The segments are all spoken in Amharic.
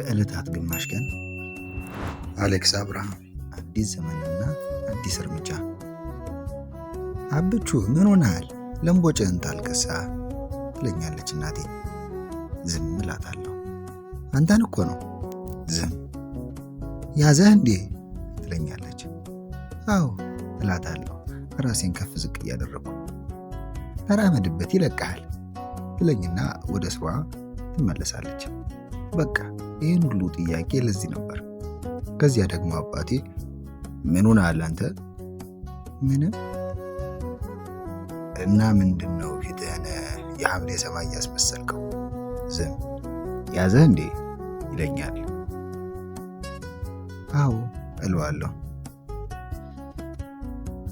ከዕለታት ግማሽ ቀን አሌክስ አብርሃም። አዲስ ዘመንና አዲስ እርምጃ። አብቹ ምን ሆነሃል? ለምቦጭህን ታልቅሳ ትለኛለች እናቴ። ዝም እላታለሁ። አንተን እኮ ነው። ዝም። ያዘህ እንዴ ትለኛለች። አዎ እላታለሁ ራሴን ከፍ ዝቅ እያደረኩ። ተራመድበት ይለቅሃል ትለኝና ወደ ስሯ ትመለሳለች። በቃ ይህን ሁሉ ጥያቄ ለዚህ ነበር። ከዚያ ደግሞ አባቴ ምን ሆነሃል አንተ? ምንም። እና ምንድን ነው ፊትህን የሐምሌ ሰማይ ያስመሰልከው? ዝም። ያዘህ እንዴ ይለኛል። አዎ እለዋለሁ።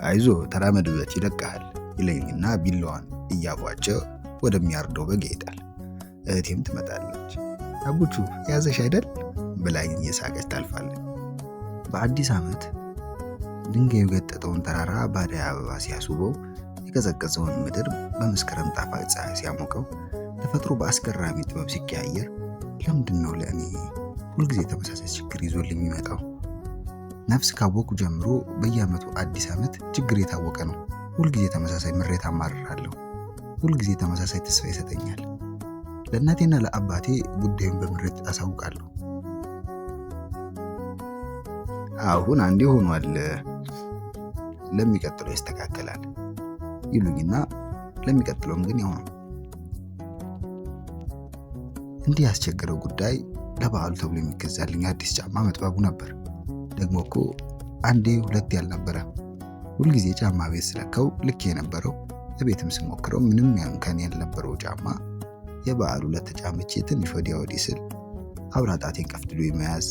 አይዞ ተራመድበት ይለቅሃል ይለኝና ቢላዋን እያቧጨ ወደሚያርደው በግ ይሄዳል። እህቴም ትመጣለች። አቡቹ ያዘሽ አይደል ብላኝ እየሳቀች ታልፋለች። በአዲስ ዓመት ድንጋዩ የገጠጠውን ተራራ በአደይ አበባ ሲያስውበው፣ የቀዘቀዘውን ምድር በመስከረም ጣፋጭ ፀሐይ ሲያሞቀው፣ ተፈጥሮ በአስገራሚ ጥበብ ሲቀያየር፣ ለምንድን ነው ለእኔ ሁልጊዜ ተመሳሳይ ችግር ይዞልኝ የሚመጣው? ነፍስ ካወቅኩ ጀምሮ በየዓመቱ አዲስ ዓመት ችግር የታወቀ ነው። ሁልጊዜ ተመሳሳይ ምሬት አማርራለሁ። ሁልጊዜ ተመሳሳይ ተስፋ ይሰጠኛል። ለእናቴና ለአባቴ ጉዳዩን በምሬት አሳውቃለሁ። አሁን አንዴ ሆኗል፣ ለሚቀጥለው ይስተካከላል ይሉኝና ለሚቀጥለውም ግን ያው ነው። እንዲህ ያስቸገረው ጉዳይ ለበዓሉ ተብሎ የሚገዛልኝ አዲስ ጫማ መጥበቡ ነበር። ደግሞ እኮ አንዴ ሁለት ያልነበረ፣ ሁልጊዜ ጫማ ቤት ስለካው ልክ የነበረው፣ ለቤትም ስሞክረው ምንም እንከን ያልነበረው ጫማ የበዓሉ ዕለት ተጫምቼ ትንሽ ወዲያ ወዲህ ስል አውራ ጣቴን ቀፍድዶ የመያዝ፣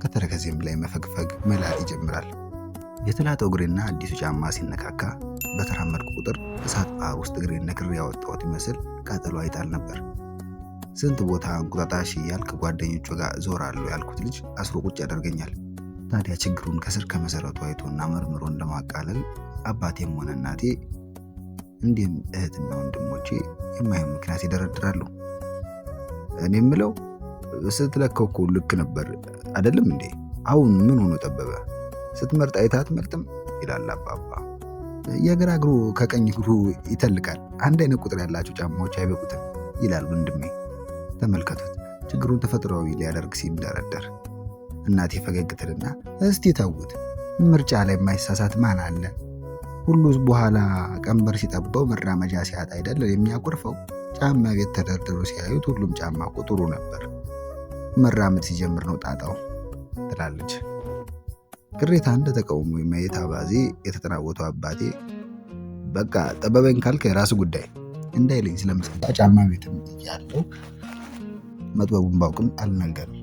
ከተረከዜም ላይ መፈግፈግ መላጥ ይጀምራል። የተላጠው እግሬና አዲሱ ጫማ ሲነካካ በተራመድኩ ቁጥር እሳት ባህር ውስጥ እግሬን ነክሬ ያወጣሁት ይመስል ቃጠሎ አይጣል ነበር። ስንት ቦታ እንቁጣጣሽ እያልክ ጓደኞቹ ጋር እዞራለሁ ያልኩት ልጅ አስሮ ቁጭ ያደርገኛል። ታዲያ ችግሩን ከስር ከመሰረቱ አይቶና መርምሮ እንደማቃለል አባቴም ሆነ እናቴ እንዲህም እህትና ወንድሞቼ የማይሆን ምክንያት ይደረድራሉ። እኔ የምለው ስትለካው እኮ ልክ ነበር አይደለም እንዴ? አሁን ምን ሆኖ ጠበበ? ስትመርጥ አይተህ አትመርጥም ይላል አባባ። የግራ እግሩ ከቀኝ እግሩ ይተልቃል። አንድ አይነት ቁጥር ያላቸው ጫማዎች አይበቁትም ይላል ወንድሜ። ተመልከቱት ችግሩን ተፈጥሯዊ ሊያደርግ ሲንደረደር። እናቴ ፈገግ ትልና እስቲ ተዉት፣ ምርጫ ላይ የማይሳሳት ማን አለ? ሁሉ በኋላ ቀንበር ሲጠበው መራመጃ ሲያጣ አይደል የሚያኮርፈው? ጫማ ቤት ተደርድሮ ሲያዩት ሁሉም ጫማ እኮ ጥሩ ነበር፣ መራመድ ሲጀምር ነው ጣጣው ትላለች። ቅሬታ እንደ ተቃውሞ የማየት አባዜ የተጠናወተው አባቴ በቃ ጠበበኝ ካልክ የራስ ጉዳይ እንዳይለኝ ስለምሰጋ ጫማ ቤትም እያለው መጥበቡን ባውቅም አልናገርም።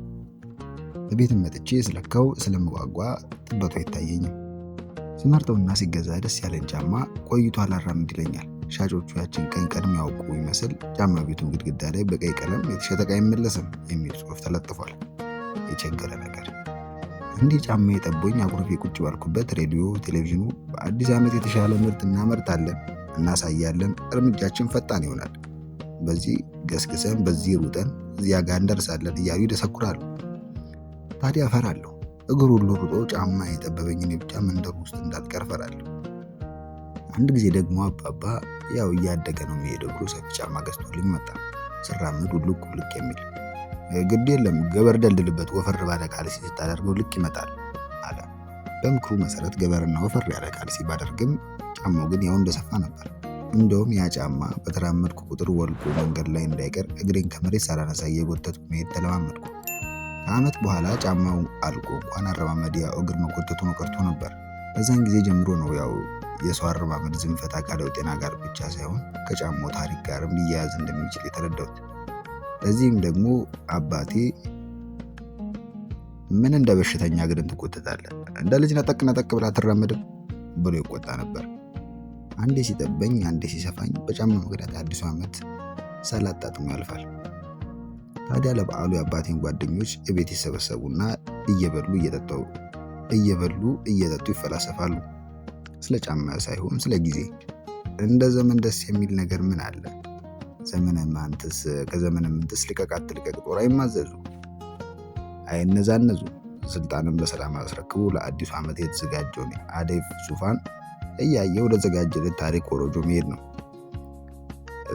በቤትም መጥቼ ስለካው ስለምጓጓ ጥበቱ አይታየኝም። ስመርጠውና ሲገዛ ደስ ያለን ጫማ ቆይቶ አላራምድ ይለኛል። ሻጮቹ ያችን ቀን ቀድሞ ያውቁ ይመስል ጫማ ቤቱን ግድግዳ ላይ በቀይ ቀለም የተሸጠ ዕቃ አይመለስም የሚል ጽሑፍ ተለጥፏል። የቸገረ ነገር። እንዲህ ጫማ የጠቦኝ አኩርፌ ቁጭ ባልኩበት ሬዲዮ፣ ቴሌቪዥኑ በአዲስ ዓመት የተሻለ ምርት እናመርታለን፣ እናሳያለን፣ እርምጃችን ፈጣን ይሆናል፣ በዚህ ገስግሰን በዚህ ሩጠን እዚያ ጋር እንደርሳለን እያሉ ይደሰኩራሉ። ታዲያ እፈራለሁ። እግር ሁሉ ሩጦ ጫማ የጠበበኝ እኔ ብቻ መንደሩ ውስጥ እንዳልቀር እፈራለሁ። አንድ ጊዜ ደግሞ አባባ ያው እያደገ ነው የሚሄደው ብሎ ሰፊ ጫማ ገዝቶልኝ መጣ። ስራመድ ውልቅ ውልቅ የሚል። ግድ የለም ገበር ደልድልበት፣ ወፈር ባለ ካልሲ ስታደርገው ልክ ይመጣል አለ። በምክሩ መሰረት ገበርና ወፈር ያለ ካልሲ ባደርግም ጫማው ግን ያው እንደሰፋ ነበር። እንደውም ያ ጫማ በተራመድኩ ቁጥር ወልቆ መንገድ ላይ እንዳይቀር እግሬን ከመሬት ሳላነሳ እየጎተትኩ መሄድ ተለማመድኩ። ከዓመት በኋላ ጫማው አልቆ እንኳን አረማመድ ያው እግር መጎተቱ ነው ቀርቶ ነበር። በዛን ጊዜ ጀምሮ ነው ያው የሰው አረማመድ ዝንፈት አካላዊ ጤና ጋር ብቻ ሳይሆን ከጫማው ታሪክ ጋርም ሊያያዝ እንደሚችል የተረዳሁት። ለዚህም ደግሞ አባቴ ምን እንደ በሽተኛ እግርን ትጎተታለህ? እንደ ልጅ ነጠቅ ነጠቅ ብላ አትራመድም ብሎ ይቆጣ ነበር። አንዴ ሲጠበኝ አንዴ ሲሰፋኝ በጫማ ምክንያት አዲሱ ዓመት ሳላጣጥሙ ያልፋል። ታዲያ ለበዓሉ የአባቴን ጓደኞች እቤት ይሰበሰቡና እየበሉ እየጠጡ እየበሉ እየጠጡ ይፈላሰፋሉ። ስለ ጫማ ሳይሆን ስለ ጊዜ። እንደ ዘመን ደስ የሚል ነገር ምን አለ? ዘመነ ማንትስ ከዘመነ ምንትስ ልቀቅ አትልቀቅ ጦር አይማዘዙ። አይነዛነዙ። ስልጣንን በሰላም አስረክቦ ለአዲሱ ዓመት የተዘጋጀውን አደይ ዙፋን እያየ ወደ ተዘጋጀለት ታሪክ ኮሮጆ መሄድ ነው።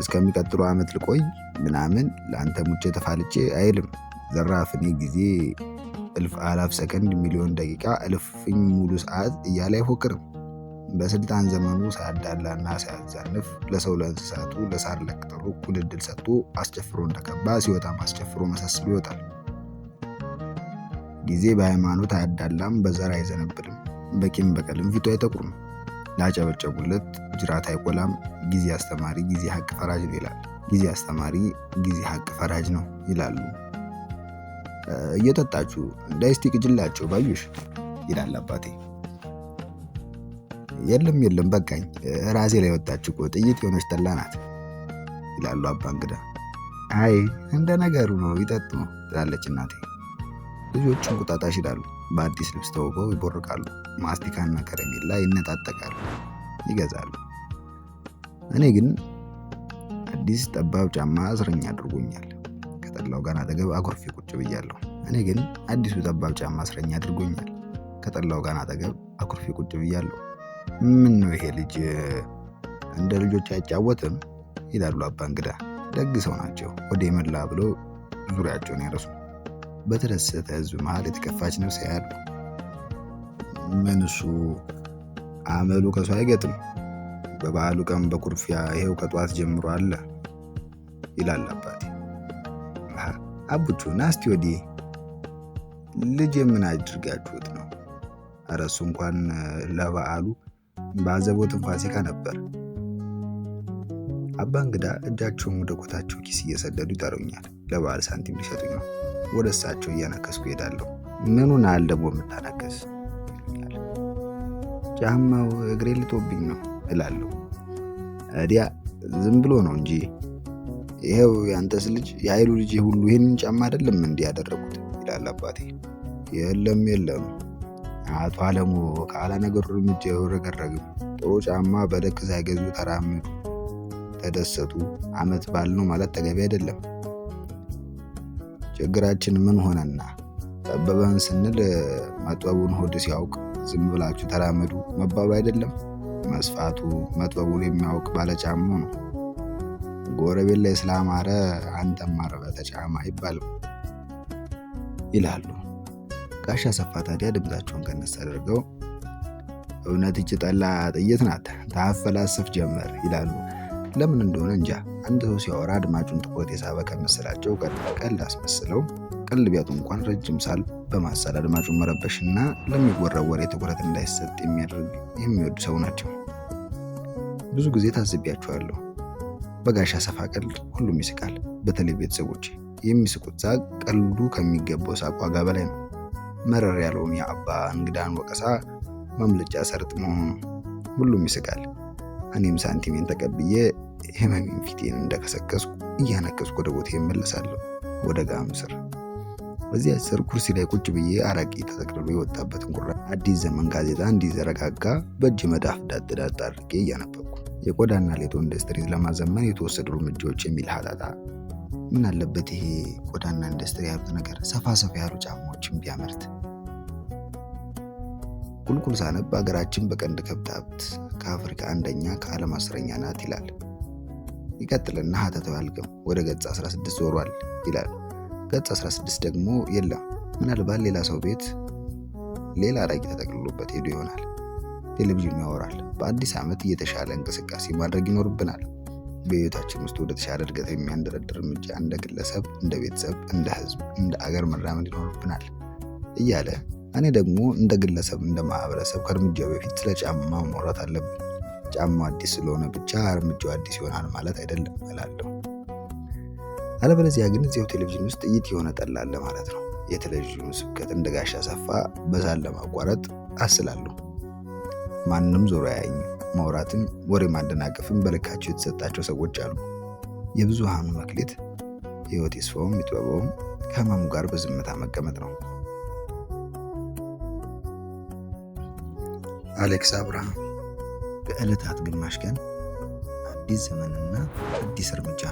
እስከሚቀጥለው ዓመት ልቆይ ምናምን ለአንተ ሙቼ ተፋልጬ አይልም። ዘራፍ እኔ ጊዜ እልፍ አላፍ ሰከንድ ሚሊዮን ደቂቃ እልፍኝ ሙሉ ሰዓት እያለ አይፎክርም። በስልጣን ዘመኑ ሳያዳላና ሳያዛንፍ ለሰው ለእንስሳቱ ለሳር ለቅጠሉ እኩል ዕድል ሰጥቶ አስጨፍሮ እንደገባ ሲወጣም አስጨፍሮ መሰስሎ ይወጣል። ጊዜ በሃይማኖት አያዳላም፣ በዘር አይዘነብልም፣ በቂም በቀልም ፊቱ አይጠቁርም። ላጨበጨቡለት ጅራት አይቆላም። ጊዜ አስተማሪ ጊዜ ሀቅ ፈራጅ ነው ይላል። ጊዜ አስተማሪ ጊዜ ሀቅ ፈራጅ ነው ይላሉ። እየጠጣችሁ እንዳይስቲ ቅጅላቸው ባዩሽ ይላል አባቴ። የለም የለም በቃኝ፣ ራሴ ላይ ወጣች እኮ ጥይት የሆነች ጠላ ናት ይላሉ አባ እንግዳ። አይ እንደ ነገሩ ነው ይጠጡ ትላለች እናቴ። ልጆቹ እንቁጣጣሽ ይላሉ። በአዲስ ልብስ ተውበው ይቦርቃሉ። ማስቲካና ከረሜላ ይነጣጠቃሉ፣ ይገዛሉ። እኔ ግን አዲስ ጠባብ ጫማ እስረኛ አድርጎኛል። ከጠላው ጋር አጠገብ አኩርፌ ቁጭ ብያለሁ። እኔ ግን አዲሱ ጠባብ ጫማ እስረኛ አድርጎኛል። ከጠላው ጋር አጠገብ አኩርፌ ቁጭ ብያለሁ። ምን ነው ይሄ ልጅ እንደ ልጆች አይጫወትም ይላሉ አባ እንግዳ። ደግ ሰው ናቸው። ወደ የመላ ብለው ዙሪያቸውን ያረሱ። በተደሰተ ሕዝብ መሃል የተከፋች ነፍስ ያያሉ። ምን እሱ አመሉ ከሰው አይገጥም። በበዓሉ ቀን በኩርፊያ ይሄው ከጧት ጀምሮ አለ ይላል አባቴ። አቡቹ ና እስቲ ወዲህ፣ ልጅ የምን አድርጋችሁት ነው? ኧረ እሱ እንኳን ለበዓሉ ባዘቦትም ፋሲካ ነበር። አባ እንግዳ እጃቸውን ወደ ኮታቸው ኪስ እየሰደዱ ይጠሩኛል። ለበዓል ሳንቲም ሊሰጡኝ ነው። ወደ እሳቸው እያነከስኩ እሄዳለሁ። ምኑን አል ደግሞ የምታነከስ ይሉኛል። ጫማው እግሬ ልጦብኝ ነው እላለሁ። እዲያ ዝም ብሎ ነው እንጂ ይሄው ያንተስ ልጅ የኃይሉ ልጅ ሁሉ ይህንን ጫማ አይደለም እንዲህ ያደረጉት ይላል አባቴ። የለም የለም አቶ አለሙ ካለ ነገሩ እርምጃ አይውረገረግም። ጥሩ ጫማ በልክ ሳይገዙ ተራመዱ፣ ተደሰቱ። ዓመት በዓል ነው ማለት ተገቢ አይደለም። ችግራችን ምን ሆነና ጠበበን ስንል መጥበቡን ሆድ ሲያውቅ ዝም ብላችሁ ተራመዱ መባሉ አይደለም። መስፋቱ መጥበቡን የሚያውቅ ባለጫማው ነው። ጎረቤት ላይ ስላማረ አንተም አርበህ ተጫማ አይባልም ይላሉ። ጋሻ ሰፋ ታዲያ ድምፃቸውን ቀነስ አድርገው እውነት ይህች ጠላ ጥይት ናት ታፈላስፍ ጀመር ይላሉ። ለምን እንደሆነ እንጃ አንድ ሰው ሲያወራ አድማጩን ትኩረት የሳበ ከመሰላቸው ቀልድ አስመስለው ቀልድ ቢያጡ እንኳን ረጅም ሳል በማሳል አድማጩን መረበሽና ለሚወራው ወሬ ትኩረት እንዳይሰጥ የሚያደርግ የሚወዱ ሰው ናቸው። ብዙ ጊዜ ታዝቢያቸዋለሁ። በጋሻ ሰፋ ቀልድ ሁሉም ይስቃል። በተለይ ቤተሰቦች የሚስቁት ሳቅ ቀልዱ ከሚገባው ሳቅ ዋጋ በላይ ነው። መረር ያለውን የአባ እንግዳን ወቀሳ ማምለጫ ሰርጥ መሆኑ ነው። ሁሉም ይስቃል። እኔም ሳንቲሜን ተቀብዬ ህመሜን ፊቴን እንደከሰከስኩ እያነከስኩ ወደ ቦታዬ እመለሳለሁ፣ ወደ ጋኑ ስር። በዚያ ስር ኩርሲ ላይ ቁጭ ብዬ አረቄ ተጠቅልሎ የወጣበትን ቁራ አዲስ ዘመን ጋዜጣ እንዲዘረጋጋ በእጅ መዳፍ ዳጥ ዳጥ አድርጌ እያነበብኩ የቆዳና ሌጦ ኢንዱስትሪ ለማዘመን የተወሰዱ እርምጃዎች የሚል ሀተታ። ምን አለበት ይሄ ቆዳና ኢንዱስትሪ ያሉት ነገር ሰፋ ሰፋ ያሉ ጫማዎችን ቢያመርት። ቁልቁል ሳነብ ሀገራችን በቀንድ ከብት ሀብት ከአፍሪካ አንደኛ ከዓለም 10ኛ ናት ይላል። ይቀጥልና ሀተታው አያልቅም። ወደ ገጽ 16 ዞሯል ይላል። ገጽ 16 ደግሞ የለም። ምናልባት ሌላ ሰው ቤት ሌላ አረቄ ተጠቅልሎበት ሄዶ ይሆናል። ቴሌቪዥኑ ያወራል። በአዲስ ዓመት እየተሻለ እንቅስቃሴ ማድረግ ይኖርብናል። በህይወታችን ውስጥ ወደ ተሻለ እድገት የሚያንደረድር እርምጃ እንደ ግለሰብ፣ እንደ ቤተሰብ፣ እንደ ህዝብ፣ እንደ አገር መራመድ ይኖርብናል እያለ እኔ ደግሞ እንደ ግለሰብ፣ እንደ ማህበረሰብ ከእርምጃው በፊት ስለ ጫማው ማውራት አለብን። ጫማው አዲስ ስለሆነ ብቻ እርምጃው አዲስ ይሆናል ማለት አይደለም እላለሁ። አለበለዚያ ግን እዚያው ቴሌቪዥን ውስጥ ጥይት የሆነ ጠላ አለ ማለት ነው። የቴሌቪዥኑ ስብከት እንደ ጋሻ ሰፋ በሳል ለማቋረጥ አስላለሁ። ማንም ዞሮ አያየኝም። ማውራትም ወሬ ማደናቀፍም በልካቸው የተሰጣቸው ሰዎች አሉ። የብዙሃኑ መክሊት ህይወት ይስፋውም ይጥበበውም ከህመሙ ጋር በዝምታ መቀመጥ ነው። አሌክስ አብርሃም። በዕለታት ግማሽ ቀን አዲስ ዘመንና አዲስ እርምጃ።